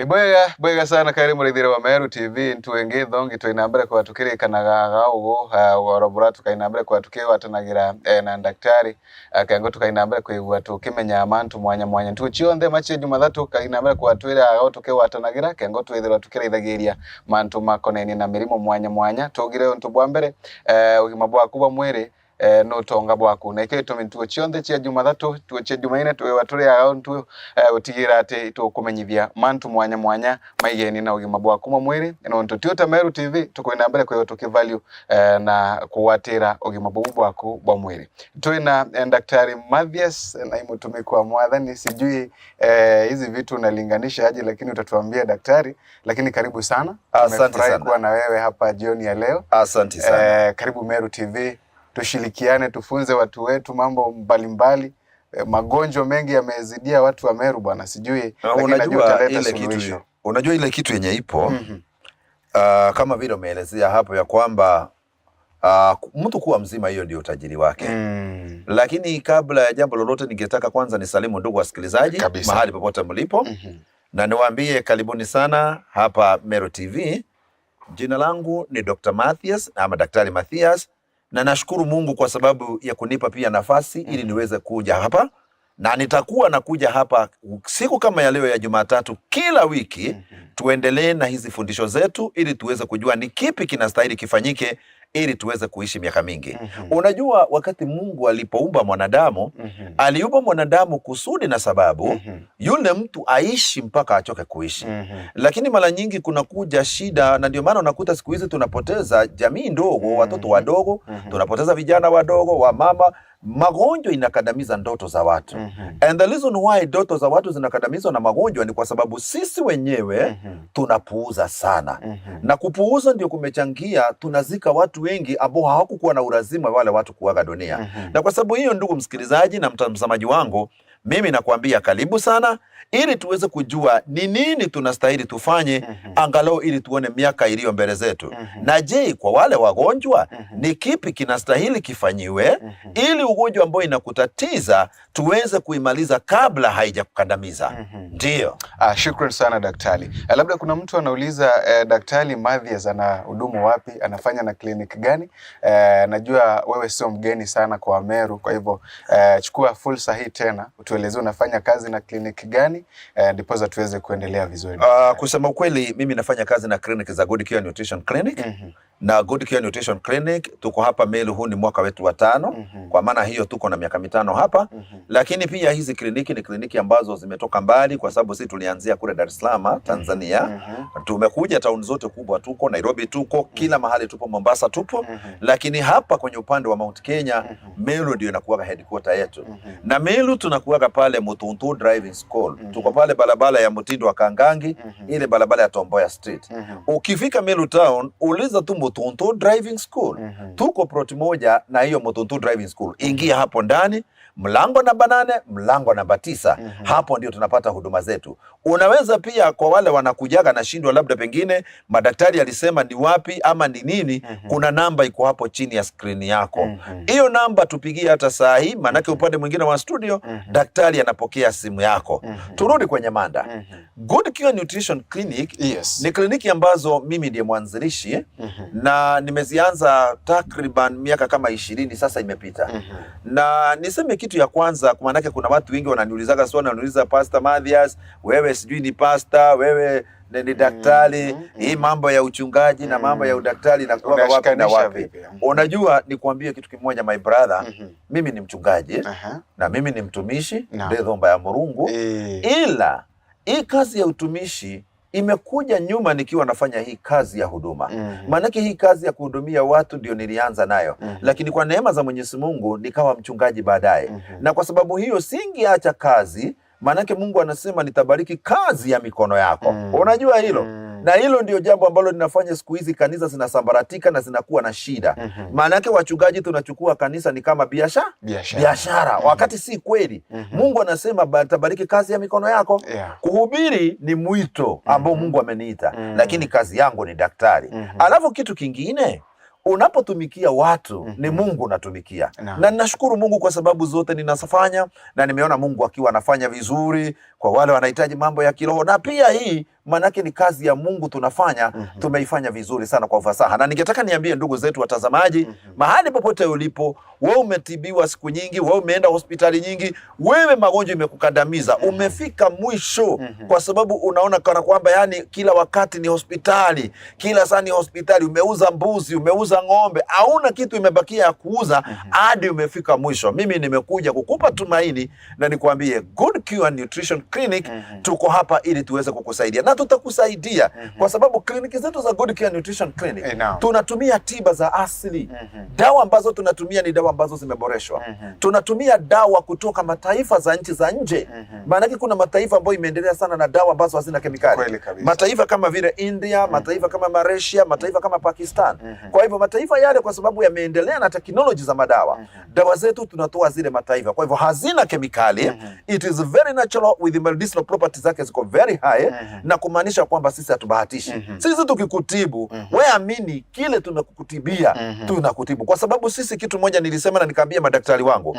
Bwega bwega sana kairi murithire wa Meru TV ntuenge thongi twina mbere kwa tukirikanaga ugu ugoro tukaina mbere kwa tukigwatanagira na daktari kengo tukaina mbere kuigua tukimenya mantu mwanya mwanya ntu chionthe mache Jumathatu kaina mbere kwa twira ago tukigwatanagira kengo twithirwa tukirithagiria mantu makonenie na mirimo mwanya mwanya tugire untu bwa mbere ugima bwaku bwa mwiri nutonga bwaku na ikio itumi ntuo chionthe chia Jumathatu tuo chia Jumaine twiwa turi aga ntu gutigira ati tukumenyithia mantu mwanya mwanya maigeni na ugima bwaku mwa mwiri nontu ti ta Meru TV tukwina mbere kwio tukivalue na kuwatira ugima bubu bwaku bwa mwiri twina Daktari Mathias na imutumiki wa mwathani sijui hizi vitu unalinganisha aje, lakini utatuambia daktari. Lakini karibu sana, Asante tumefurahi sana. kuwa na wewe hapa jioni ya leo. Asante sana. Karibu Meru TV, tushirikiane, tufunze watu wetu mambo mbalimbali. Magonjwa mengi yamezidia watu wa Meru bwana, sijui, lakini najua Unajua utaleta ile kitu, suluhisho. unajua ile kitu yenye ipo kama vile umeelezea hapo ya kwamba mtu kuwa mzima hiyo ndio utajiri wake. Lakini kabla ya jambo lolote, ningetaka kwanza nisalimu ndugu wasikilizaji Kabisa. mahali popote mlipo na niwaambie karibuni sana hapa Meru TV. Jina langu ni Dr. Mathias ama Daktari Mathias, na nashukuru Mungu kwa sababu ya kunipa pia nafasi ili niweze kuja hapa, na nitakuwa nakuja hapa siku kama ya leo ya Jumatatu kila wiki tuendelee na hizi fundisho zetu ili tuweze kujua ni kipi kinastahili kifanyike ili tuweze kuishi miaka mingi. Unajua, wakati Mungu alipoumba mwanadamu aliumba mwanadamu kusudi na sababu yule mtu aishi mpaka achoke kuishi. Lakini mara nyingi kunakuja shida, na ndio maana unakuta siku hizi tunapoteza jamii ndogo, watoto wadogo, tunapoteza vijana wadogo, wamama. Magonjwa inakandamiza ndoto za watu. And the reason why ndoto za watu zinakandamizwa na magonjwa ni kwa sababu sisi wenyewe tunapuuza sana. Na kupuuza ndio kumechangia tunazika watu wengi ambao hawakukuwa na ulazima wale watu kuaga dunia. Na kwa sababu hiyo, ndugu msikilizaji na mtazamaji wangu, mimi nakwambia karibu sana ili tuweze kujua ni nini tunastahili tufanye angalau ili tuone miaka iliyo mbele zetu. Na je, kwa wale wagonjwa ni kipi kinastahili kifanyiwe ili ugonjwa ambao inakutatiza tuweze kuimaliza kabla haijakukandamiza. Ndiyo. Shukran sana daktari. Labda kuna mtu anauliza Daktari Mathias anahudumu wapi, anafanya na kliniki gani? Najua wewe sio mgeni sana kwa Meru, kwa hivyo chukua fursa hii tena utuelezee unafanya kazi na kliniki gani, ndiposa tuweze kuendelea vizuri. Kusema ukweli mimi nafanya kazi na kliniki za Good Cure Nutrition Clinic. Na Good Cure Nutrition Clinic tuko hapa Meru, huu ni mwaka wetu wa 5. Kwa maana hiyo tuko na miaka 5 hapa. Lakini pia hizi kliniki ni kliniki ambazo zimetoka mbali, kwa sababu sisi tulianzia kule Dar es Salaam, Tanzania. Tumekuja town zote kubwa, tuko Nairobi, tuko kila mahali, tupo Mombasa, tupo. Lakini hapa kwenye upande wa Mount Kenya, Meru ndio inakuwa headquarter yetu. Na Meru tunakuwa pale Mutuntu Driving School. Tuko pale barabara ya Mutindo wa Kangangi, ile barabara ya Tomboya Street. Ukifika Meru Town, uliza tu Mutuntu Driving School. Tuko plot moja na hiyo Mutuntu Driving School. Ingia hapo ndani, mlango namba 8, mlango namba 9. Hapo ndio tunapata huduma zetu. Unaweza pia kwa wale wanakujaga na shindwa, labda pengine madaktari alisema ni wapi ama ni nini, kuna namba iko hapo chini ya skrini yako. Hiyo namba tupigie hata saa hii, maanake upande mwingine wa studio daktari anapokea simu yako. Turudi kwenye mada. Good Cure Nutrition Clinic ni kliniki ambazo mimi ndiye mwanzilishi na nimezianza takriban miaka kama 20 sasa imepita. Na niseme kitu ya kwanza, maanake kuna watu wengi wananiulizaga swali, wananiuliza Pastor Mathias, wewe sijui ni pastor, wewe ni daktari, hii mambo ya uchungaji na mambo ya udaktari inakuwa wapi na Unashikanisha wapi? vipi? Unajua, nikuambie kitu kimoja my brother, mimi ni mchungaji na mimi ni mtumishi ndethomba ya Murungu, ila hii kazi ya utumishi imekuja nyuma nikiwa nafanya hii kazi ya huduma. Maanake hii kazi ya kuhudumia watu ndio nilianza nayo. Lakini kwa neema za Mwenyezi Mungu nikawa mchungaji baadaye. Na kwa sababu hiyo singeacha kazi, maanake Mungu anasema nitabariki kazi ya mikono yako. Unajua hilo? Na hilo ndio jambo ambalo linafanya siku hizi kanisa zinasambaratika na zinakuwa na shida. Maanake wachungaji tunachukua kanisa ni kama biashara, Biashara. biashara, wakati si kweli. Mungu anasema tabariki kazi ya mikono yako. Kuhubiri ni mwito ambao Mungu ameniita, lakini kazi yangu ni daktari. Alafu kitu kingine, unapotumikia watu ni Mungu unatumikia. Na ninashukuru Mungu kwa sababu zote ninafanya na nimeona Mungu akiwa anafanya vizuri. kwa wale wanahitaji mambo ya kiroho, na pia hii maanake ni kazi ya Mungu tunafanya. Tumeifanya vizuri sana kwa ufasaha, na ningetaka niambie ndugu zetu watazamaji, mahali popote ulipo, wewe umetibiwa siku nyingi, wewe umeenda hospitali nyingi, wewe magonjwa imekukandamiza, umefika mwisho, kwa sababu unaona kana kwamba yani kila wakati ni hospitali, kila saa ni hospitali, umeuza mbuzi, umeuza ng'ombe, hauna kitu imebakia ya kuuza hadi umefika mwisho. Mimi nimekuja kukupa tumaini na nikwambie Good Cure Nutrition Clinic tuko hapa ili tuweze kukusaidia na tutakusaidia kwa sababu kliniki zetu za Good Cure Nutrition Clinic tunatumia tiba za asili. Dawa ambazo tunatumia ni dawa ambazo zimeboreshwa. Tunatumia dawa kutoka mataifa za nchi za nje. Maanake kuna mataifa ambayo imeendelea sana na dawa ambazo hazina kemikali. Kweli kabisa. Mataifa kama vile India, mataifa kama Malaysia, mataifa kama Pakistan. Kwa hivyo mataifa yale kwa sababu yameendelea na teknoloji za madawa, dawa zetu tunatoa zile mataifa, kwa hivyo hazina kemikali. It is very natural with medicinal properties zake ziko very high, na kumaanisha kwamba sisi hatubahatishi. Sisi tukikutibu, we amini kile tunakukutibia, tunakutibu kwa sababu sisi, kitu moja nilisema na nikaambia madaktari wangu,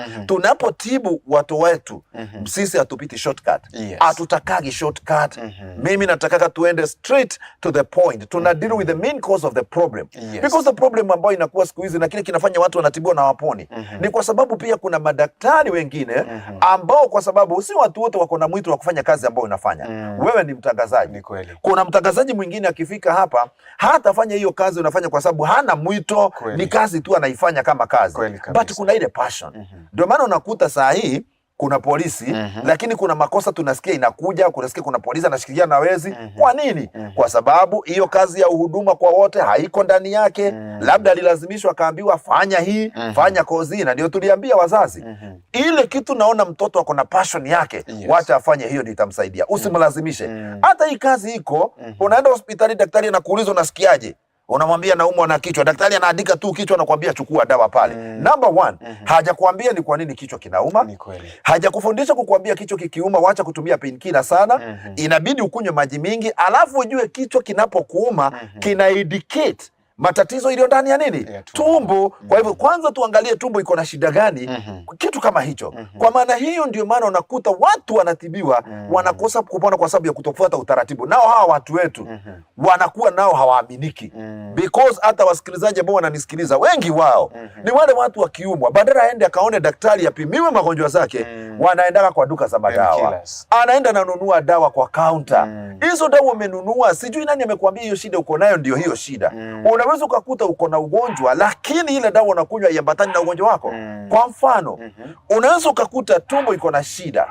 tunapotibu watu wetu, sisi hatupiti shortcut. Hatutakagi shortcut. Mimi natakaga tuende straight to the point, tuna deal with the main cause of the problem. Because the problem ambayo inakuwa siku hizi na kile kinafanya watu wanatibiwa na waponi ni kwa sababu pia kuna madaktari wengine ambao, kwa sababu si watu wote wako na mwito wa kufanya kazi ambayo unafanya wewe. Ni mtangazaji. Ni kweli. Kuna mtangazaji mwingine akifika hapa hatafanya hiyo kazi unafanya kwa sababu hana mwito. Ni kazi tu anaifanya kama kazi. Kweli kabisa. But kuna ile passion. Ndio maana unakuta saa hii kuna polisi, lakini kuna makosa tunasikia inakuja, kunasikia kuna polisi anashikilia na wezi. Kwa nini? Kwa sababu hiyo kazi ya uhuduma kwa wote haiko ndani yake. Labda alilazimishwa akaambiwa fanya hii, fanya kozi hii, na ndio tuliambia wazazi, ile kitu naona mtoto ako na passion yake, wacha afanye hiyo, ndio itamsaidia, usimlazimishe. Hata hii kazi iko, unaenda hospitali, daktari anakuuliza unasikiaje, unamwambia naumwa na kichwa, daktari anaandika tu kichwa, anakuambia chukua dawa pale. Number one, hajakuambia ni kwa nini kichwa kinauma. Ni kweli. Hajakufundisha kukuambia kichwa kikiuma wacha kutumia painkiller sana, inabidi ukunywe maji mingi, alafu ujue kichwa kinapokuuma kina indicate matatizo iliyo ndani ya nini? Ya tumbo. Tumbo. Kwa hivyo kwanza tuangalie tumbo iko na shida gani, kitu kama hicho. Kwa maana hiyo ndio maana unakuta watu wanatibiwa wanakosa kupona kwa sababu ya kutofuata utaratibu. Nao hawa watu wetu wanakuwa nao hawaaminiki, because hata wasikilizaji ambao wananisikiliza wengi wao ni wale watu wakiumwa, badala aende akaone daktari apimiwe magonjwa zake, wanaendaga kwa duka za madawa, Painkillers. anaenda nanunua dawa kwa kaunta. Hizo dawa umenunua, sijui nani amekuambia hiyo shida uko nayo ndio hiyo shida. Unaweza ukakuta uko na ugonjwa, lakini ile dawa unakunywa haiambatani na ugonjwa wako. Kwa mfano, unaweza ukakuta tumbo iko na shida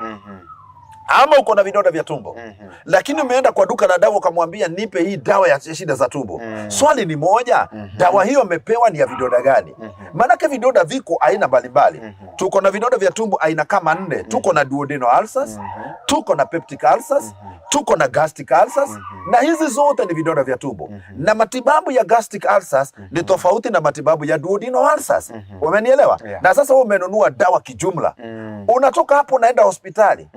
ama uko na vidonda vya tumbo, lakini umeenda kwa duka la dawa ukamwambia nipe hii dawa ya shida za tumbo. Swali ni moja, dawa hiyo amepewa ni ya vidonda gani? Maanake vidonda viko aina mbalimbali. Tuko na vidonda vya tumbo aina kama nne. Tuko na duodenal ulcers, tuko na peptic ulcers, tuko na gastric ulcers, na hizi zote ni vidonda vya tumbo. Na matibabu ya gastric ulcers ni tofauti na matibabu ya duodenal ulcers. Umenielewa? Yeah. Na sasa wewe umenunua dawa kijumla, unatoka hapo unaenda hospitali,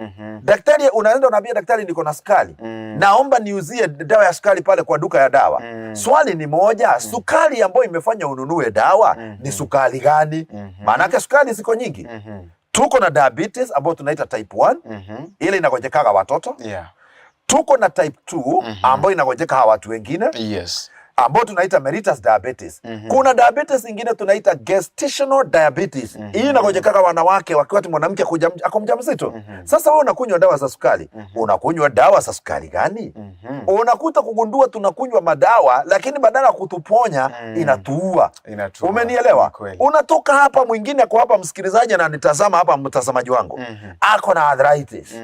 daktari, unaenda unaambia daktari niko na sukari, naomba niuzie dawa ya sukari pale kwa duka ya dawa. Swali ni moja, sukari ambayo imefanya ununue dawa ni sukari gani? Maanake sukari ziko nyingi. Tuko na diabetes ambayo tunaita type 1, ile inagonjekaga watoto. Tuko na type 2 ambayo inagonjeka hawa watu wengine ambao tunaita mellitus diabetes. Kuna diabetes ingine tunaita gestational diabetes. Hii inagonjekaga wanawake wakati mwanamke ako mjamzito. Sasa wewe unakunywa dawa za sukari. Unakunywa dawa za sukari gani? Unakuta kugundua tunakunywa madawa, lakini badala ya kutuponya inatuua. Inatuua. Umenielewa? Ni kweli. Unatoka hapa, mwingine ako hapa, msikilizaji ananitazama hapa, mtazamaji wangu ako na arthritis,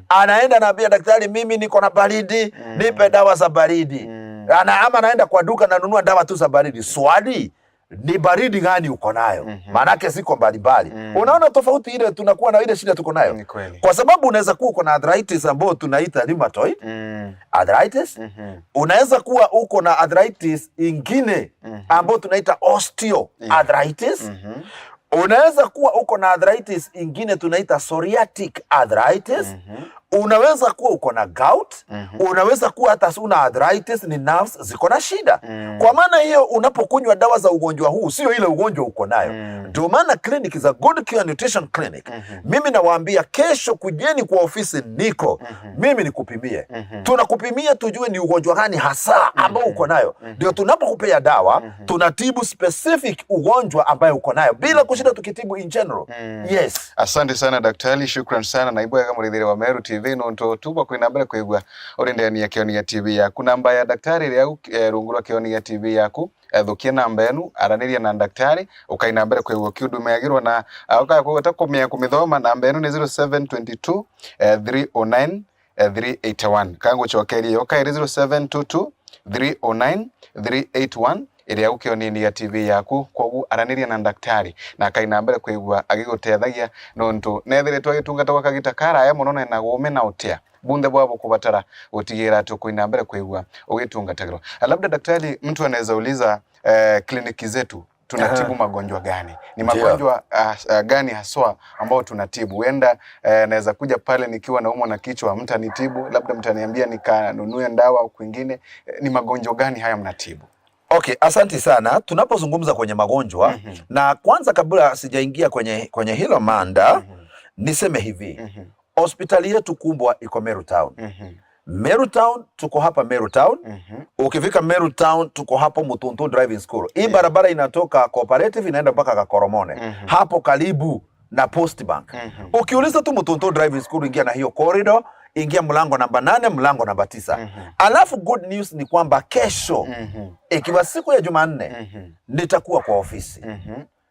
anaenda naambia daktari, mimi niko na baridi, nipe dawa za baridi. Ama anaenda kwa duka nanunua dawa tu za baridi. Swali ni baridi gani uko nayo? Maanake ziko mbalimbali. Unaona tofauti ile tunakuwa na ile shida tuko nayo, Ni kweli. kwa sababu unaweza kuwa uko na arthritis ambayo tunaita rheumatoid arthritis. Unaweza kuwa uko na arthritis ingine ambayo tunaita osteoarthritis. Unaweza kuwa uko na arthritis ingine tunaita psoriatic arthritis. Unaweza kuwa uko na gout, unaweza kuwa hata una arthritis, ni nerves ziko na shida. Kwa maana hiyo unapokunywa dawa za ugonjwa huu sio ile ugonjwa uko nayo. Ndio maana kliniki za Good Cure Nutrition Clinic, mimi nawaambia kesho kujeni kwa ofisi niko, mimi nikupimie. Tunakupimia tujue ni ugonjwa gani hasa ambao uko nayo. Ndio tunapokupea dawa tunatibu specific ugonjwa ambayo uko nayo bila kushinda tukitibu in general. Yes. Asante sana daktari, shukran sana naibwega murithire wa Meru TV nontu tuba kwina mbere kwigua uri ndani ya Kionia TV yaku. Namba ya daktari ria rungu rwa Kionia TV yaku, thukia namba enu araniria na daktari ukaina mbere kwigua kiundumeagirwo na ukagweta kumia kumithoma. Namba enu ni 0722 309 381 kangucokeria yo kairi 0722 309 381 ĩrĩa gũkĩonania TV yaku. Koguo araniria na daktari na akaina mbere kwigua agĩgũteithagia nontu nethiritwo agĩtungata gwa kagita karaya mũno na gume na ũtia bunthe bwabo kubatara gũtigĩrĩra atĩ ũkũina mbere kwigua ũgĩtungatagĩrwo. Labda daktari, mtu anaweza uliza kliniki zetu tunatibu magonjwa gani? Ni magonjwa gani haswa ambao tunatibu? Huenda naweza kuja pale nikiwa naumwa na kichwa, mtanitibu, labda mtaniambia nikanunue ndawa au kwingine. Ni magonjwa gani haya mnatibu? Okay, asante sana. Tunapozungumza kwenye magonjwa na kwanza kabla sijaingia kwenye hilo manda niseme hivi, hospitali yetu kubwa iko Meru Town. Meru Town, tuko hapa Meru Town. Ukifika Meru Town tuko hapo Mutuntu Driving School. Hii barabara inatoka Cooperative inaenda mpaka Kakoromone. Hapo karibu na Post Bank. Ukiuliza tu Mutuntu Driving School, ingia na hiyo corridor, ingia mlango namba 8, mlango namba 9. Alafu good news ni kwamba kesho ikiwa siku ya Jumanne nitakuwa kwa ofisi.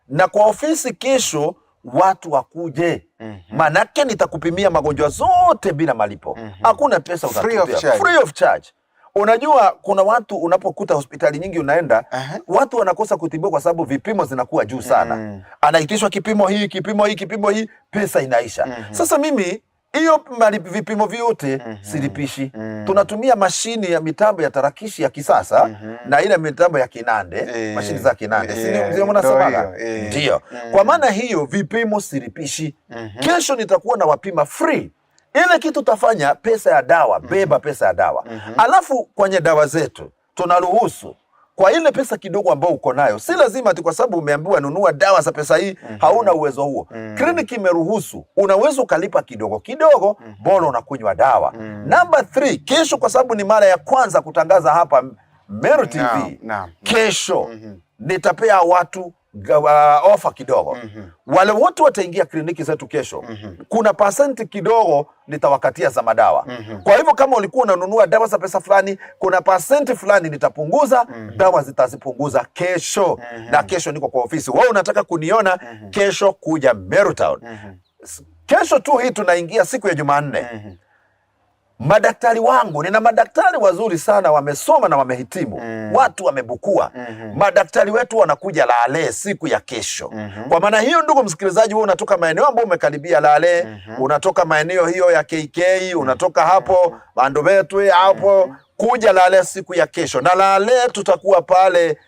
Na kwa ofisi kesho watu wakuje. Manake nitakupimia magonjwa zote bila malipo. Hakuna pesa Free of utatupia. Charge. Free of charge. Unajua kuna watu unapokuta hospitali nyingi unaenda, watu wanakosa kutibiwa kwa sababu vipimo zinakuwa juu sana. Anaitishwa kipimo hii, kipimo hii, kipimo hii, pesa inaisha. Sasa mimi hiyo vipimo vyote silipishi. Tunatumia mashini ya mitambo ya tarakishi ya kisasa na ile mitambo ya kinande, mashini za kinande. Si ndio mnasemaga? Ndio hiyo. Ndio. Kwa maana hiyo vipimo silipishi. Kesho nitakuwa na wapima free. Ile kitu tafanya pesa ya dawa, beba pesa ya dawa. Alafu kwenye dawa zetu tunaruhusu kwa ile pesa kidogo ambayo uko nayo, si lazima ati kwa sababu umeambiwa nunua dawa za pesa hii hauna uwezo huo. Kliniki imeruhusu, unaweza ukalipa kidogo kidogo, bora unakunywa dawa. Number 3, kesho kwa sababu ni mara ya kwanza kutangaza hapa Meru TV, kesho nitapea watu ofa kidogo. Wale wote wataingia kliniki zetu kesho, kuna pasenti kidogo nitawakatia za madawa. Kwa hivyo kama ulikuwa unanunua dawa za pesa fulani, kuna pasenti fulani nitapunguza, dawa zitazipunguza kesho. Na kesho niko kwa ofisi. Wewe unataka kuniona kesho, kuja Meru Town. Kesho tu hii tunaingia siku ya Jumanne. Madaktari wangu, nina madaktari wazuri sana, wamesoma na wamehitimu, watu wamebukua. Madaktari wetu wanakuja Lale siku ya kesho. Kwa maana hiyo, ndugu msikilizaji, wewe unatoka maeneo ambayo umekaribia Lale, unatoka maeneo hiyo ya KK, unatoka hapo Bandobetwe hapo, kuja Lale siku ya kesho. Na Lale tutakuwa pale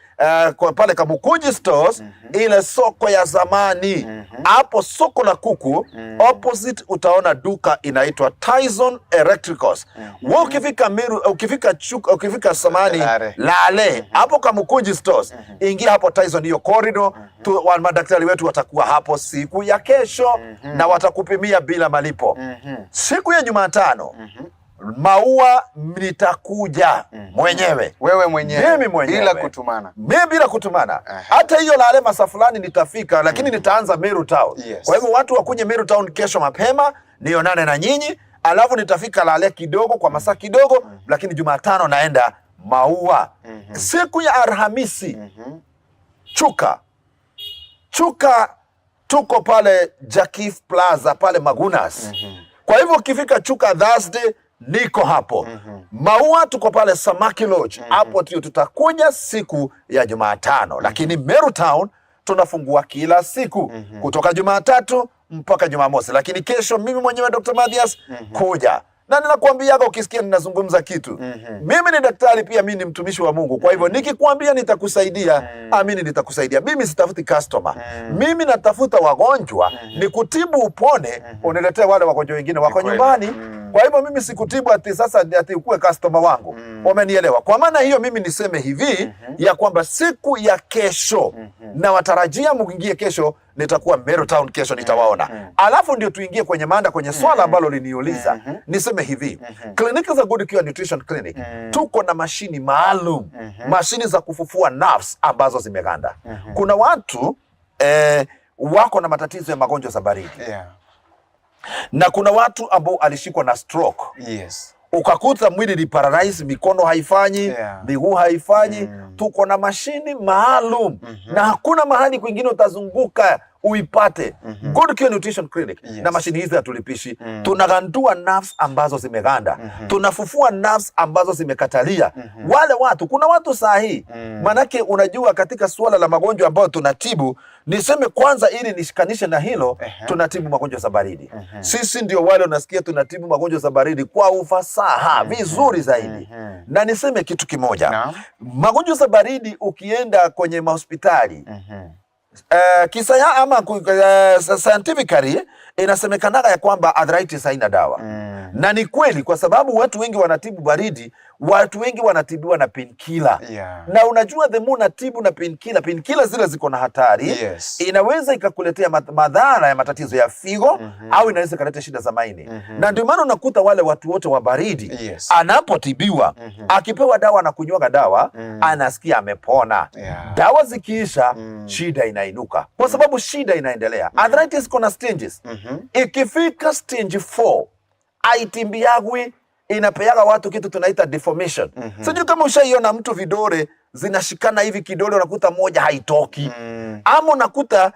kwa pale Kamukunji Stores, ile soko ya zamani hapo, soko la kuku, opposite utaona duka inaitwa Tyson Electricals. Wewe ukifika Meru, ukifika Chuka, ukifika samani Lale. Lale hapo Kamukunji Stores, ingia hapo Tyson hiyo corridor, madaktari wetu watakuwa hapo siku ya kesho na watakupimia bila malipo. Siku ya Jumatano Maua nitakuja mwenyewe. Wewe mwenyewe. Mimi mwenyewe. Bila kutumana. Mimi bila kutumana. Hata hiyo Lale masaa fulani nitafika, lakini nitaanza Meru Town. Kwa hivyo watu wakuje Meru Town kesho mapema, nionane na nyinyi, alafu nitafika Lale kidogo kwa masaa kidogo, lakini Jumatano naenda Maua. Siku ya Alhamisi, Chuka. Chuka tuko pale Jakif Plaza pale Magunas. Kwa hivyo ukifika Chuka Thursday niko hapo. Maua tuko pale Samaki Lodge. Hapo ndio tutakuja siku ya Jumatano. Lakini Meru Town tunafungua kila siku kutoka Jumatatu mpaka Jumamosi. Lakini kesho mimi mwenyewe Dr. Mathias kuja. Na ninakwambiaga ukisikia ninazungumza kitu, mimi ni daktari pia, mimi ni mtumishi wa Mungu. Kwa hivyo nikikwambia nitakusaidia, amini nitakusaidia. Mimi sitafuti customer, mimi natafuta wagonjwa, nikutibu upone, uniletee wale wagonjwa wengine wako nyumbani. Kwa hivyo mimi sikutibu ati sasa ati ukuwe customer wangu. Umenielewa? Kwa maana hiyo mimi niseme hivi ya kwamba siku ya kesho na watarajia muingie kesho, nitakuwa Meru Town kesho nitawaona. Alafu ndio tuingie kwenye mada, kwenye swala ambalo liniuliza. Niseme hivi, kliniki za Good Cure Nutrition Clinic tuko na mashini maalum, mashini za kufufua nerves ambazo zimeganda. Kuna watu wako na matatizo ya magonjwa za baridi. Na kuna watu ambao alishikwa na stroke. Ukakuta mwili ni paralyze, mikono haifanyi, miguu haifanyi. Tuko na mashini maalum na hakuna mahali kwingine utazunguka uipate. Good Cure Nutrition Clinic. Na mashini hizi hatulipishi. Tunagandua nerves ambazo zimeganda. Tunafufua nerves ambazo zimekatalia. Wale watu, kuna watu saa hii manake unajua katika suala la magonjwa ambayo tunatibu, niseme kwanza ili nishikanishe na hilo, tunatibu magonjwa za baridi. Sisi ndio wale unasikia tunatibu magonjwa za baridi kwa ufasaha vizuri zaidi. Na niseme kitu kimoja. Magonjwa za baridi ukienda kwenye mahospitali kisaya ama scientifically inasemekanaga ya kwamba arthritis haina dawa. Na ni kweli, kwa sababu watu wengi wanatibu baridi, watu wengi wanatibiwa na painkiller. Na unajua the more unatibu na painkiller, painkiller zile ziko na hatari. Inaweza ikakuletea madhara ya matatizo ya figo au inaweza ikaleta shida za maini. Na ndio maana unakuta wale watu wote wa baridi anapotibiwa, akipewa dawa na kunywaga dawa, anasikia amepona. Dawa zikiisha, shida inainuka, kwa sababu shida inaendelea. Arthritis iko na stages. Ikifika stage 4 aitimbiagwi, inapeaga watu kitu tunaita deformation. Sijui kama ushaiona mtu vidole zinashikana hivi, kidole unakuta moja haitoki, ama unakuta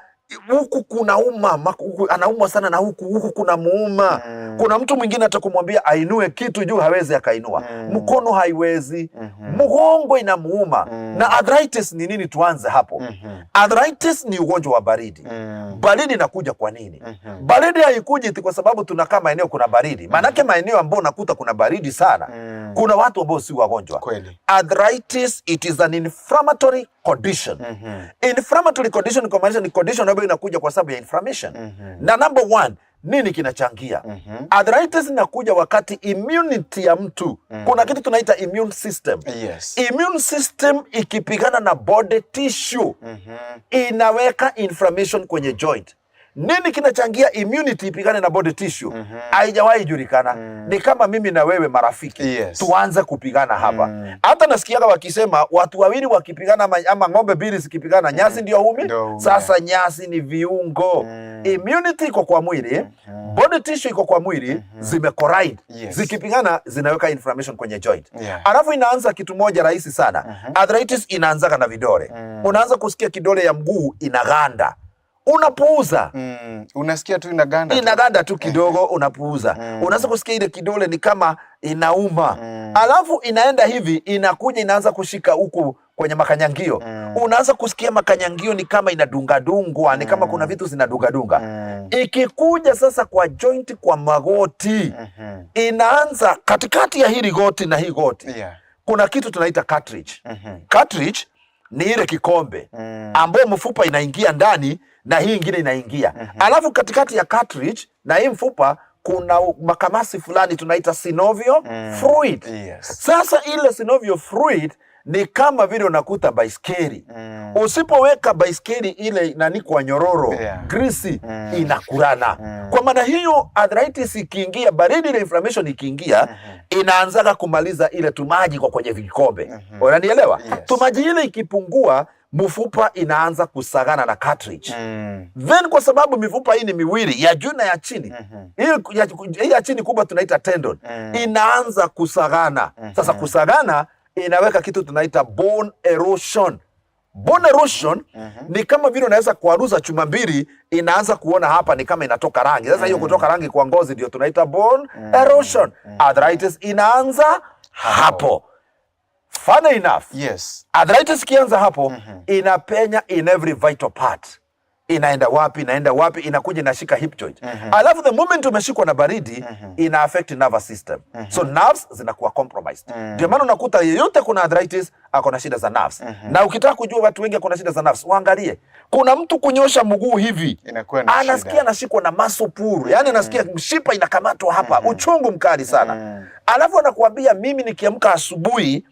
huku kunauma, huku anaumwa sana na huku huku kuna muuma. Kuna mtu mwingine hata kumwambia ainue kitu juu hawezi akainua, mkono haiwezi, mgongo inamuuma. Na arthritis ni nini? Tuanze hapo. Arthritis ni ugonjwa wa baridi. Baridi inakuja kwa nini? Baridi haikuji eti kwa sababu tunakaa maeneo kuna baridi. Maanake maeneo ambayo unakuta kuna baridi sana, kuna watu ambao si wagonjwa. Arthritis, it is an inflammatory condition. Inflammatory condition kumaanisha ni condition ambayo inakuja kwa sababu ya inflammation. Na number one, nini kinachangia? Arthritis inakuja wakati immunity ya mtu, kuna kitu tunaita immune system. Immune system ikipigana na body tissue, inaweka inflammation kwenye joint. Nini kinachangia immunity ipigane na body tissue? Haijawahi julikana. Ni kama mimi na wewe marafiki, tuanze kupigana hapa. Hata nasikiaga wakisema watu wawili wakipigana ama ng'ombe mbili zikipigana, nyasi ndio humi. Ndio humi. Sasa nyasi ni viungo. Immunity iko kwa mwili, body tissue iko kwa mwili, zimecollide. Zikipigana zinaweka inflammation kwenye joint. Alafu inaanza kitu moja rahisi sana. Arthritis inaanzaga na vidole. Unaanza kusikia kidole ya mguu inaganda, unapuuza. Unasikia tu inaganda tu. Inaganda tu kidogo, unapuuza. Unaanza kusikia ile kidole ni kama inauma. Alafu inaenda hivi, inakuja inaanza kushika huku kwenye makanyangio. Unaanza kusikia makanyangio ni kama inadungadungwa, ni kama kuna vitu zinadungadunga. Ikikuja sasa kwa joint, kwa magoti, inaanza katikati ya hili goti na hii goti. Kuna kitu tunaita cartilage. Cartilage ni ile kikombe ambayo mfupa inaingia ndani na hii ingine inaingia. Alafu katikati ya cartilage na hii mfupa kuna makamasi fulani tunaita synovial fluid. Sasa ile synovial fluid ni kama vile unakuta baiskeli. Usipoweka baiskeli ile nani kwa nyororo, grisi, inakurana. Kwa maana hiyo arthritis ikiingia, baridi ile inflammation ikiingia, inaanzaga kumaliza ile tumaji kwa kwenye vikombe. Unanielewa? Yes. Tumaji ile ikipungua, mfupa inaanza kusagana na cartilage. Then kwa sababu mifupa hii ni miwili, ya juu na ya chini, hii ya chini kubwa tunaita tendon, inaanza kusagana. Sasa kusagana inaweka kitu tunaita bone erosion. Bone erosion ni kama vile unaweza kuaruza chuma mbili, inaanza kuona hapa ni kama inatoka rangi. Sasa hiyo kutoka rangi kwa ngozi ndio tunaita bone erosion. Arthritis inaanza hapo. Funny enough, arthritis ikianza hapo, inapenya in every vital part. Inaenda wapi? Inaenda wapi? Inakuja inashika hip joint. Alafu the moment umeshikwa na baridi, ina affect nervous system. So nerves zinakuwa compromised. Ndio maana unakuta yeyote kuna arthritis ako na shida za nerves. Na ukitaka kujua watu wengi ako na shida za nerves, waangalie. Kuna mtu kunyosha mguu hivi Inakuwa ni anasikia shida. Anashikwa na muscle pull, yani anasikia mshipa inakamatwa hapa, uchungu mkali sana. Alafu anakuambia, "Mimi nikiamka asubuhi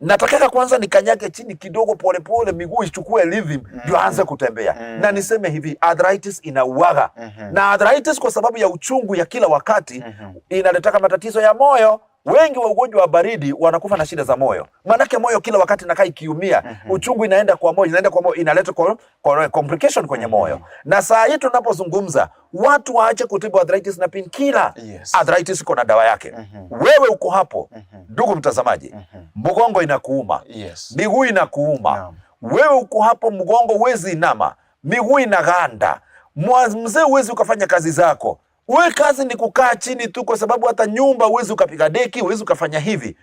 natakaka kwanza nikanyage chini kidogo polepole, miguu ichukue rhythm ndio aanze kutembea." Na niseme hivi, arthritis inauaga. Na arthritis, kwa sababu ya uchungu ya kila wakati, inaletaka matatizo ya moyo. Wengi wa ugonjwa wa baridi wanakufa na shida za moyo, maanake moyo kila wakati inakaa ikiumia, uchungu inaenda kwa moyo, inaenda kwa moyo, inaleta kwa complication kwenye moyo. Na saa hii tunapozungumza, watu waache kutibu arthritis na painkiller. Arthritis iko na dawa yake. Wewe uko hapo, ndugu mtazamaji, mgongo inakuuma, miguu inakuuma, wewe uko hapo, mgongo huwezi inama, miguu inaganda, mzee huwezi ukafanya kazi zako, we kazi ni kukaa chini tu, kwa sababu hata nyumba huwezi ukapiga deki, huwezi ukafanya hivi.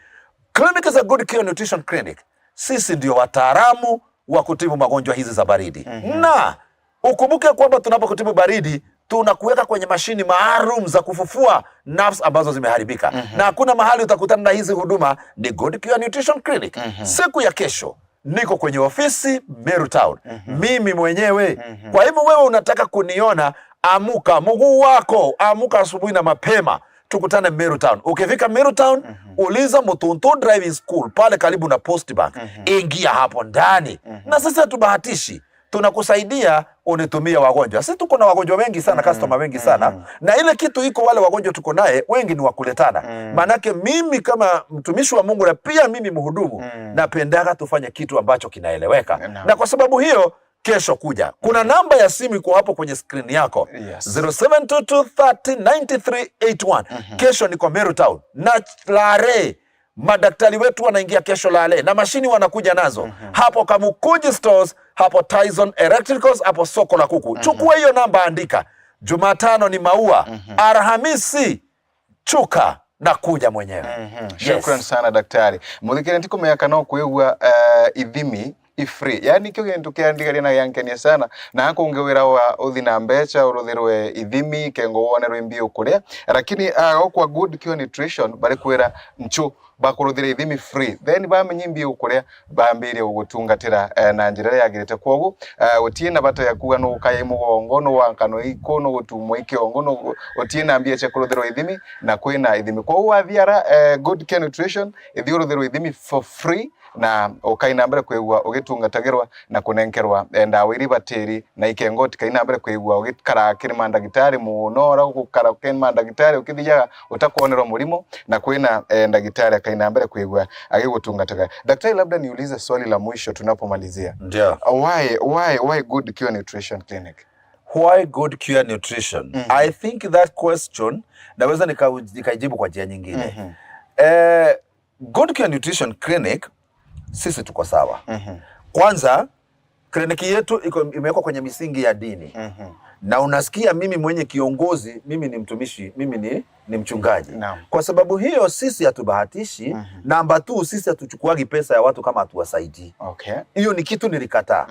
Clinic za Good Cure Nutrition Clinic, sisi ndio wataalamu wa kutibu magonjwa hizi za baridi. Na ukumbuke kwamba tunapokutibu baridi, tunakuweka kwenye mashini maalum za kufufua nerves ambazo zimeharibika. Na hakuna mahali utakutana na hizi huduma, ni Good Cure Nutrition Clinic. Siku ya kesho niko kwenye ofisi Meru Town, mimi mwenyewe. Kwa hivyo wewe unataka kuniona, amuka mguu wako, amuka asubuhi na mapema, tukutane Meru Town. Ukifika Meru Town, uliza Mutuntu Driving School pale karibu na Post Bank, ingia hapo ndani. Na sisi hatubahatishi, tunakusaidia unitumie wagonjwa. Sisi tuko na wagonjwa wengi sana, customer wengi sana, na ile kitu iko, wale wagonjwa tuko naye wengi ni wakuletana. Maanake mimi kama mtumishi wa Mungu na pia mimi mhudumu, napendaga tufanye kitu ambacho kinaeleweka. Na kwa sababu hiyo kesho kuja, kuna namba ya simu iko hapo kwenye skrini yako, 0722309381. Kesho niko Meru Town na Lare, madaktari wetu wanaingia kesho Lale na mashini wanakuja nazo hapo Kamukunji Stores, hapo Tyson Electricals, hapo soko la kuku. Chukua hiyo namba, andika. Jumatano ni Maua, Alhamisi Chuka na kuja mwenyewe. Shukran sana, daktari. Muthikire, ntikumenya no kwigua ithimi i free, yani kio gintu kiandigaria na giankenia sana, na kungi wira wa uthi na mbeca uruthirwe ithimi kengo wonerwe mbio kuria, lakini kwa Good Cure Nutrition bari kwira nchu bakuruthira ithimi free, then bamenye mbio kuria bambirie gugutungatira na njira ĩrĩa yagĩrĩte. Kwoguo gũtirĩ na bata ya kuga nũ ũkaye mũgongo, nũ wakano iko nũ gũtumwo ikĩongo, nũ gũtirĩ na mbia cia kũrũthĩrwo ithimi, na kwĩna ithimi. Kwoguo wathiara Good Care Nutrition, ithi ũrũthĩrwo ithimi for free na ukaina mbere kwigua ugitungatagirwa na kunenkerwa ndawa iria ibatĩri na ikengo tikaina mbere kwigua ugikara kiri mandagitari muno ora gukara kiri mandagitari ukithiaga utakuonerwo murimo, na kwina ndagitari akaina mbere kwigua agigutungataga. Daktari, labda niulize swali la mwisho tunapomalizia. Ndio. Why Good Cure Nutrition Clinic? Why Good Cure Nutrition? I think that question naweza nikaijibu kwa njia nyingine. Good Cure Nutrition Clinic, sisi tuko sawa. Kwanza kliniki yetu iko imewekwa kwenye misingi ya dini. Na unasikia mimi mwenye kiongozi, mimi ni mtumishi, mimi ni mchungaji. Kwa sababu hiyo sisi hatubahatishi. Namba tu, sisi hatuchukuagi pesa ya watu kama hatuwasaidii. Hiyo ni kitu nilikataa.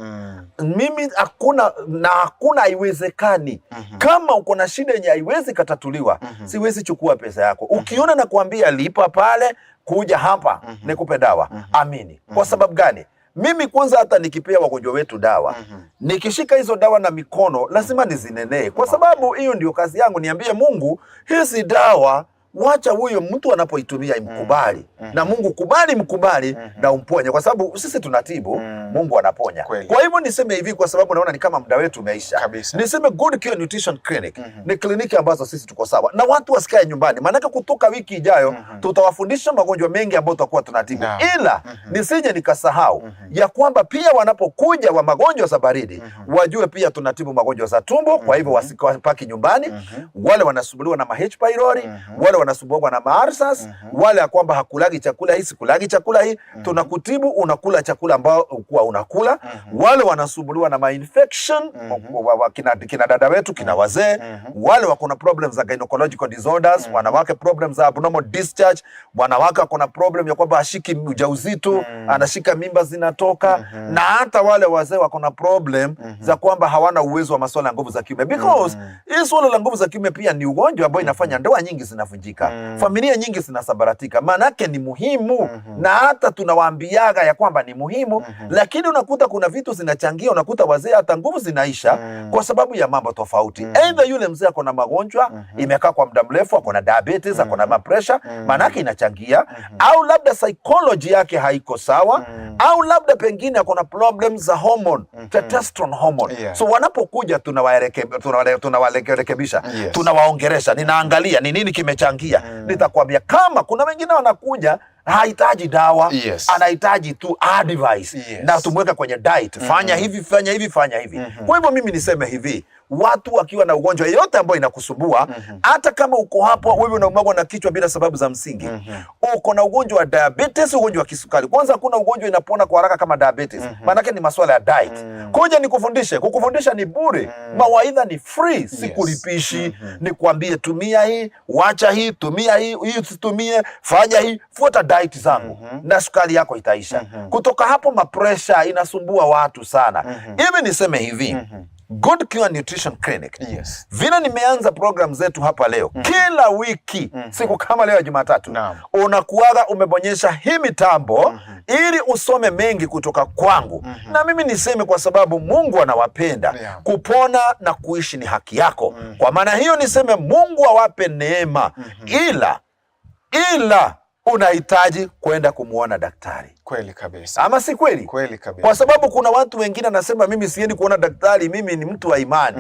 Mimi hakuna na hakuna, haiwezekani. Kama uko na shida yenye haiwezi katatuliwa, siwezi chukua pesa yako. Ukiona nakuambia lipa pale, kuja hapa nikupe dawa, amini. Kwa sababu gani? Mimi kwanza hata nikipea wagonjwa wetu dawa, nikishika hizo dawa na mikono lazima nizinenee, kwa sababu hiyo ndio kazi yangu. Niambie Mungu, hizi dawa wacha huyo mtu anapoitumia imkubali, na Mungu kubali mkubali na umponye, kwa sababu sisi tunatibu, Mungu anaponya. Kwa hivyo niseme hivi, kwa sababu naona ni kama muda wetu umeisha. Kabisa. Niseme Good Cure Nutrition Clinic ni kliniki ambazo sisi tuko sawa na watu wasikae nyumbani, maanake kutoka wiki ijayo tutawafundisha magonjwa mengi ambayo tutakuwa tunatibu, ila nisije nikasahau ya kwamba pia wanapokuja wa magonjwa za baridi wajue pia tunatibu magonjwa za tumbo. Kwa hivyo wasipaki nyumbani, wale wanasumbuliwa na ma H pylori, wale wanasumbuliwa na maulcers, wale ya kwamba hakulagi chakula hii, sikulagi chakula hii, tunakutibu unakula chakula ambao ukuwa unakula. Wale wanasumbuliwa na mainfection, kina dada wetu, kina wazee, wale wako na problems za gynecological disorders, wanawake problems za abnormal discharge, wanawake wako na problem ya kwamba ashiki ujauzito, anashika mimba zinatoka, na hata wale wazee wako na problem za kwamba hawana uwezo wa masuala ya nguvu za kiume, because hii suala la nguvu za kiume pia ni ugonjwa ambao inafanya ndoa nyingi zinavunjika, familia nyingi zinasambaratika. Maanake ni muhimu, na hata tunawaambiaga ya kwamba ni muhimu, lakini unakuta kuna vitu zinachangia, unakuta wazee hata nguvu zinaisha kwa sababu ya mambo tofauti. Either yule mzee ako na magonjwa imekaa kwa muda mrefu, ako na diabetes, ako na mapresha, maanake inachangia, au labda psychology yake haiko sawa, au labda pengine ako na problems za hormone, testosterone hormone. So wanapokuja tunawarekebisha, tunawaongeresha, ninaangalia ni nini kimechangia. Nitakwambia kama kuna wengine wanakuja hahitaji dawa, anahitaji tu advice na tumweke kwenye diet, fanya hivi, fanya hivi, fanya hivi. Kwa hivyo mimi niseme hivi, watu wakiwa na ugonjwa yeyote ambayo inakusumbua, hata kama uko hapo wewe unaumwa na kichwa bila sababu za msingi, uko na ugonjwa wa diabetes, ugonjwa wa kisukari. Kwanza hakuna ugonjwa inapona kwa haraka kama diabetes, maanake ni masuala ya diet. Kuja nikufundishe, kukufundisha ni bure, mawaidha ni free, sikulipishi. Nikwambie tumia hii, wacha hii, tumia hii, hii usitumie, fanya hii, fuata diet zangu na sukari yako itaisha. Kutoka hapo mapresha inasumbua watu sana. Hivi niseme hivi, Good Cure Nutrition Clinic, vile nimeanza program zetu hapa leo, kila wiki siku kama leo ya Jumatatu unakuwaga umebonyesha hii mitambo ili usome mengi kutoka kwangu. Na mimi niseme kwa sababu Mungu anawapenda, kupona na kuishi ni haki yako. Kwa maana hiyo niseme Mungu awape neema, ila unahitaji kwenda kumwona daktari. Kweli kabisa. Ama si kweli? Kweli kabisa. Kwa sababu kuna watu wengine anasema mimi siendi kuona daktari, mimi ni mtu wa imani.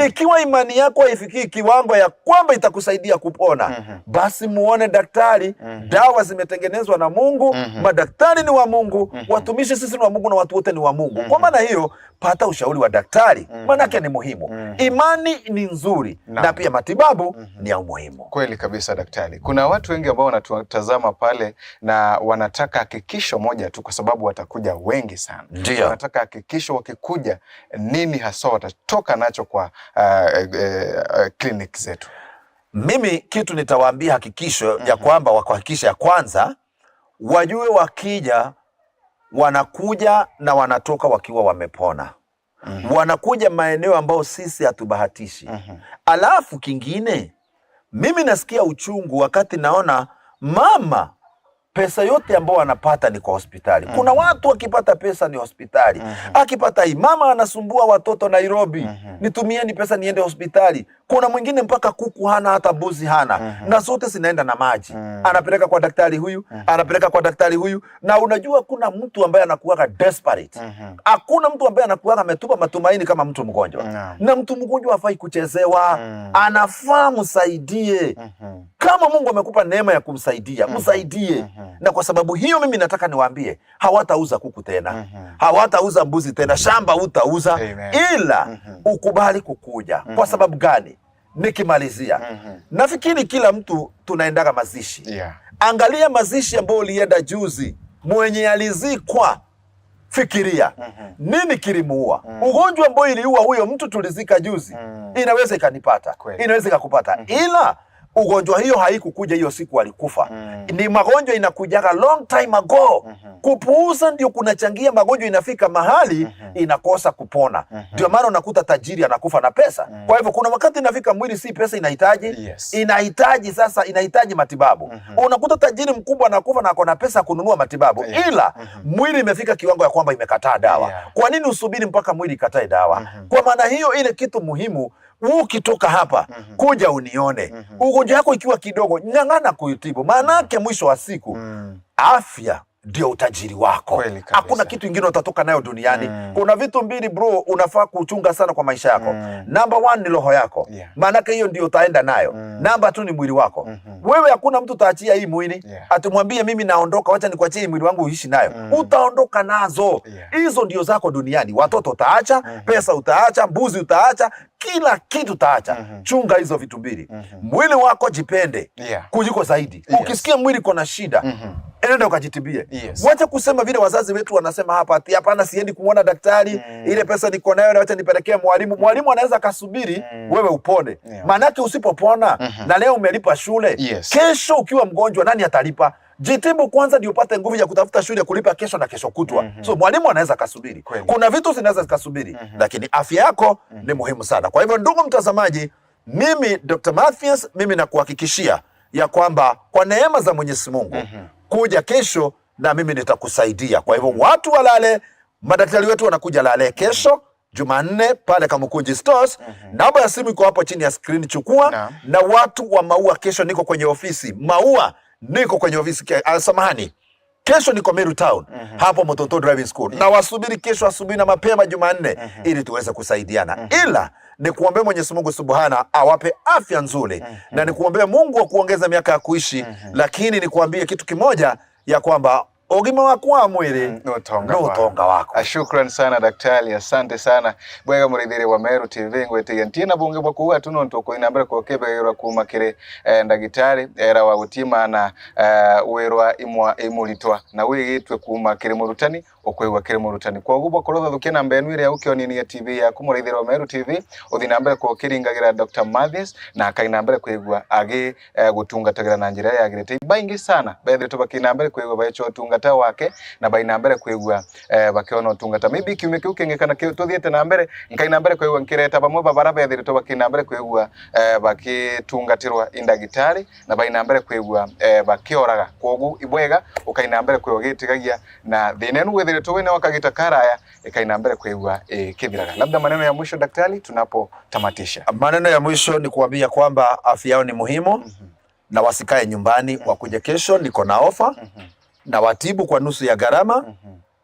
Ikiwa imani yako haifikii kiwango ya kwamba itakusaidia kupona, basi muone daktari. Dawa zimetengenezwa na Mungu, madaktari ni wa Mungu, watumishi sisi ni wa Mungu na watu wote ni wa Mungu. Kwa maana hiyo pata ushauri wa daktari, maanake ni muhimu. Imani ni nzuri na pia matibabu ni ya umuhimu. Kweli kabisa daktari. Kuna watu wengi ambao wanatutazama pale na wanataka hakikisho moja tu, kwa sababu watakuja wengi sana. Wanataka hakikisho wakikuja nini haswa watatoka nacho kwa clinic zetu. Mimi kitu nitawaambia hakikisho ya kwamba wakuhakikisha ya kwanza wajue wakija wanakuja na wanatoka wakiwa wamepona. Wanakuja maeneo ambayo sisi hatubahatishi. Alafu kingine, mimi nasikia uchungu wakati naona mama pesa yote ambayo anapata ni kwa hospitali. Kuna watu wakipata pesa ni hospitali. Akipata hii mama anasumbua watoto Nairobi, nitumieni pesa niende hospitali. Kuna mwingine mpaka kuku hana, hata mbuzi hana, na zote zinaenda na maji. Anapeleka kwa daktari huyu, anapeleka kwa daktari huyu, na unajua kuna mtu ambaye anakuwaga desperate. Hakuna mtu ambaye anakuwaga ametupa matumaini kama mtu mgonjwa. Na mtu mgonjwa hafai kuchezewa, anafaa msaidie. Kama Mungu amekupa neema ya kumsaidia, msaidie. Na kwa sababu hiyo mimi nataka niwaambie, hawatauza kuku tena, hawatauza mbuzi tena, shamba utauza, ila ukubali kukuja. Kwa sababu gani? Nikimalizia, nafikiri kila mtu tunaendaga mazishi. Angalia mazishi ambayo ulienda juzi, mwenye alizikwa, fikiria nini kilimuua? Ugonjwa ambao iliua huyo mtu tulizika juzi, inaweza ikanipata, inaweza ikakupata, ila ugonjwa hiyo haikukuja hiyo siku alikufa. Ni magonjwa inakujaga long time ago. Kupuuza ndio kunachangia magonjwa, inafika mahali inakosa kupona. Ndio maana unakuta tajiri anakufa na pesa. Kwa hivyo kuna wakati inafika mwili si pesa inahitaji, inahitaji sasa, inahitaji matibabu. Unakuta tajiri mkubwa anakufa na ako na pesa kununua matibabu, ila mwili imefika kiwango ya kwamba imekataa dawa. Kwa nini usubiri mpaka mwili ikatae dawa? Kwa maana hiyo ile kitu muhimu, ukitoka hapa kuja unione. Ugonjwa wako ikiwa kidogo, ng'ang'ana kuitibu, maanake mwisho wa siku afya ndio utajiri wako. Kweli kabisa. Hakuna kitu ingine utatoka nayo duniani. Kuna vitu mbili bro, unafaa kuchunga sana kwa maisha yako. Number one ni roho yako, maanake hiyo ndio utaenda nayo. Number two ni mwili wako. Wewe hakuna mtu utaachia hii mwili atumwambie mimi naondoka, wacha nikuachie hii mwili wangu uishi nayo. Utaondoka nazo. Hizo ndio zako duniani. Watoto utaacha, pesa utaacha, mbuzi utaacha, kila kitu utaacha. Chunga hizo vitu mbili. Mwili wako jipende kuliko zaidi. Ukisikia mwili kona shida, enda ukajitibie. Wacha kusema vile wazazi wetu wanasema hapa ati hapana, siendi kumwona daktari, ile pesa niko nayo na wacha nipelekee mwalimu. Mwalimu anaweza kasubiri wewe upone. Maanake usipopona na leo umelipa shule, kesho ukiwa mgonjwa nani atalipa? Jitibu kwanza ndio upate nguvu ya kutafuta shule kulipa kesho na kesho kutwa. So mwalimu anaweza kasubiri. Kuna vitu zinaweza zikasubiri, lakini afya yako ni muhimu sana. Kwa hivyo ndugu mtazamaji, mimi Dr. Mathias, mimi nakuhakikishia ya kwamba kwa neema za Mwenyezi Mungu kuja kesho na mimi nitakusaidia. Kwa hivyo watu walale, madaktari wetu wanakuja Lale kesho Jumanne pale Kamukunji Stores. Namba ya simu iko hapo chini ya screen, chukua. Na watu wa Maua, kesho niko kwenye ofisi Maua, niko kwenye ofisi samahani, kesho niko Meru Town hapo Mototo Driving School. Na wasubiri kesho asubuhi na mapema Jumanne ili tuweze kusaidiana. Ila nikuombee Mwenyezi Mungu Subhana awape afya nzuri na nikuombee Mungu wa kuongeza miaka ya kuishi. Lakini nikuambie kitu kimoja ya kwamba ugima wako wa mwili no utonga no utonga wako. Shukran sana daktari, asante sana bwega murithire wa Meru TV ngwetigia ntina bunge bwa kuuga tu nontu kuinambere kukebegerwa kuma kiri ndagitari era wa gutima na wirwa imwa imuritwa na wigitwe kuma kiri murutani ukwigwa kiri murutani koguo bwakorwo thathukia namba enu iria ukioninia TV yaku murithire wa Meru TV uthi na mbere kukiringagira Dr. Mathias na akaina mbere kwigua agi gutungatagira na njira yagirite baingi sana bethiritwo bakina mbere kwigua baecho utungata wake na baina mbere kwigua bakiona utungata maybe kiumia kiu kingi kana tuthiete na mbere nkaina mbere kwigua nkireta bamwe babara bethiritwo bakina mbere kwigua bakitungatirwa indagitari na baina mbere kwigua bakioraga kogu ibwega ukaina mbere kwigua gitigagia na thina enu withiritwo wina wakagita karaya ikaina mbere kwigua kithiraga. Labda maneno ya mwisho daktari tunapotamatisha. Maneno ya mwisho ni kuambia kwamba afya yao ni muhimu na wasikae nyumbani, wakuje kesho, niko na ofa na watibu kwa nusu ya gharama.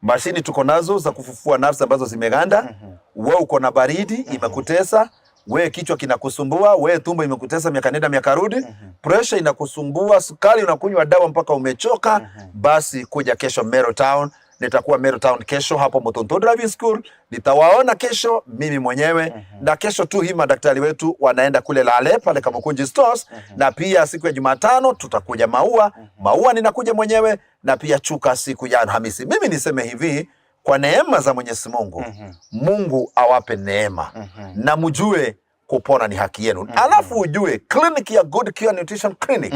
Mashini tuko nazo za kufufua nafsi ambazo zimeganda. Wewe uko na baridi imekutesa, we kichwa kinakusumbua, we tumbo imekutesa miaka nenda miaka rudi, pressure inakusumbua, sukari unakunywa dawa mpaka umechoka, basi kuja kesho Meru Town. Nitakuwa Meru Town kesho hapo Motonto Driving School, nitawaona kesho mimi mwenyewe. Na kesho tu hii madaktari wetu wanaenda kule Lale pale Kamukunji Stores. Na pia siku ya Jumatano tutakuja Maua. Maua ninakuja mwenyewe, na pia Chuka siku ya Alhamisi. Mimi niseme hivi, kwa neema za Mwenyezi Mungu, Mungu awape neema na mjue kupona ni haki yenu. Alafu ujue kliniki ya Good Cure Nutrition Clinic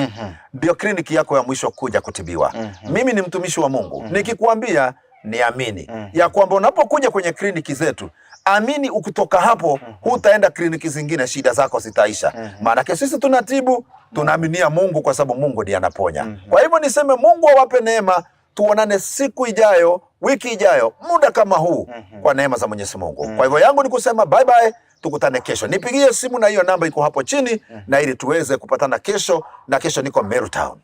ndio kliniki yako ya mwisho kuja kutibiwa. Mimi ni mtumishi wa Mungu. Nikikuambia niamini ya kwamba unapokuja kwenye kliniki zetu, amini ukitoka hapo hutaenda kliniki zingine, shida zako zitaisha. Maanake sisi tunatibu, tunaaminia Mungu kwa sababu Mungu ndiye anaponya. Kwa hivyo niseme Mungu awape neema, tuonane siku ijayo, wiki ijayo, muda kama huu kwa neema za Mwenyezi Mungu. Kwa hivyo yangu ni kusema bye bye, tukutane kesho. Nipigie simu na hiyo namba iko hapo chini na ili tuweze kupatana kesho, na kesho niko Meru Town.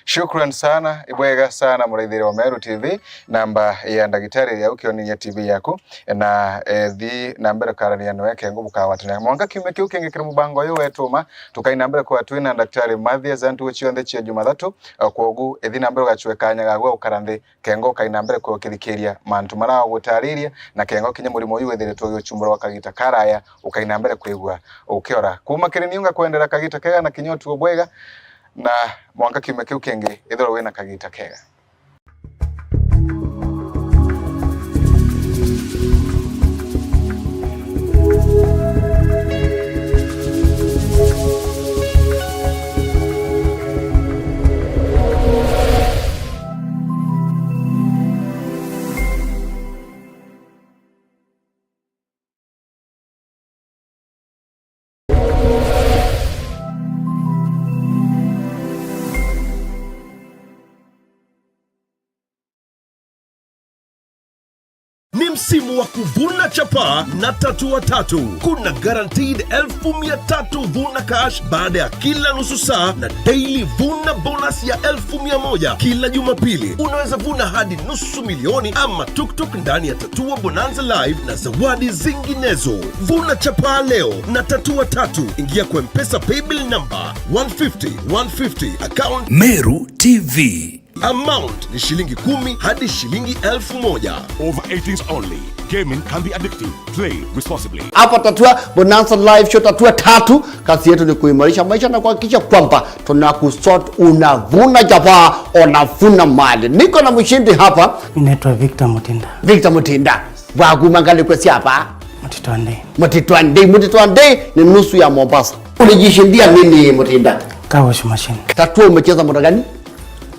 Shukran sana ibwega sana murithire wa Meru TV, namba ya ndagitari ya ukioninia TV yaku na thi na mbere karania noe kengo bukawatana mwanka kiume kiu kingi kiri mubango uyu wetuma tukaina mbere kwa twina Daktari Mathias antu chionthe chia Jumathatu kwogu ethi na mbere gachwe kanya ga gwa nthi kengo kaina mbere kwa kithikiria mantu mara gutariria na kengo kinya murimo uyu wethiritwo giuchumbura wa kagita karaya ukaina mbere kwigua ukiora kuma kiri niunga kwendera kagita kega na kinyotu bwega na mwanka kiume kiu kingi ithoro wina kagita kega. msimu wa kuvuna chapaa na Tatua Tatu. Kuna guaranteed 300,000 vuna cash baada ya kila nusu saa na daily vuna bonus ya 100,000 kila Jumapili. Unaweza vuna hadi 500,000 ama tuktuk ndani ya Tatua Bonanza Live na zawadi zinginezo. Vuna chapaa leo na Tatua Tatu. Ingia kwa M-Pesa paybill number 150 150, account Meru TV. Amount ni shilingi 10 hadi shilingi 1,000. Over 18s only. Gaming can be addictive. Play responsibly. Hapa Tatua Bonanza Live Show, Tatua Tatu, kazi yetu ni kuimarisha maisha na kuhakikisha kwamba tunakusort, unavuna chapaa, unavuna mali. Niko na mshindi hapa. Mimi naitwa Victor Mutinda. Victor Mutinda wakumangali kwesi hapa Mtito Andei. Mtito Andei. Mtito Andei ni nusu ya Mombasa. Ulijishindia nini, Mutinda? Car wash machine. Tatua umecheza muda gani?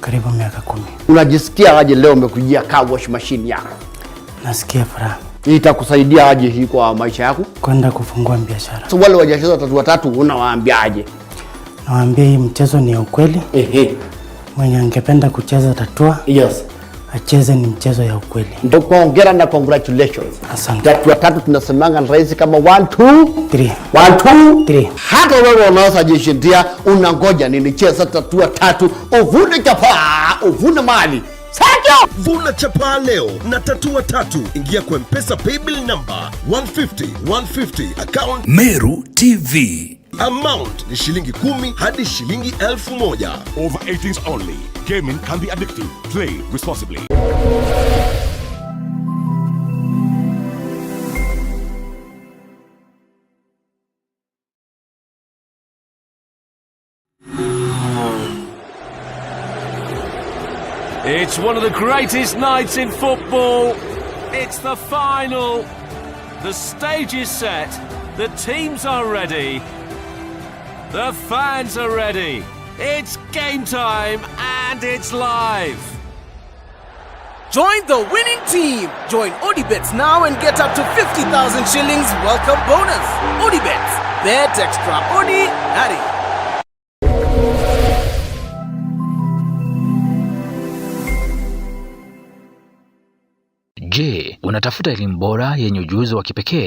Karibu miaka 10. Unajisikia aje leo umekujia car wash machine yako? Nasikia furaha. Itakusaidia aje hii kwa maisha yako? Kwenda kufungua biashara. So wale wajacheza Tatua Tatu unawaambiaje? Nawaambia hii mchezo ni ya ukweli. Mwenye angependa kucheza Tatua acheze, ni mchezo ya ukweli. Ndio, hongera na congratulations. Asante. Tatua Tatu tunasemanga ni rahisi kama 1 2 3. 1 2 3. Hata wewe unaweza jishindia, unangoja nini? Cheza Tatua Tatu, uvune chapaa, uvune mali. Sajo! Vuna chapaa leo na Tatua Tatu. Ingia kwa M-Pesa paybill number 150 150, account Meru TV. Amount ni shilingi 10 hadi shilingi 1,000. Over 18s only. Gaming can be addictive. Play responsibly. It's one of the greatest nights in football. It's the final. The stage is set. The teams are ready. The fans are ready. It's game time and it's live. Join the winning team. Join Odibets now and get up to 50,000 shillings welcome bonus. Odibets, bet extraordinary. Je, unatafuta elimu bora yenye ujuzi wa kipekee?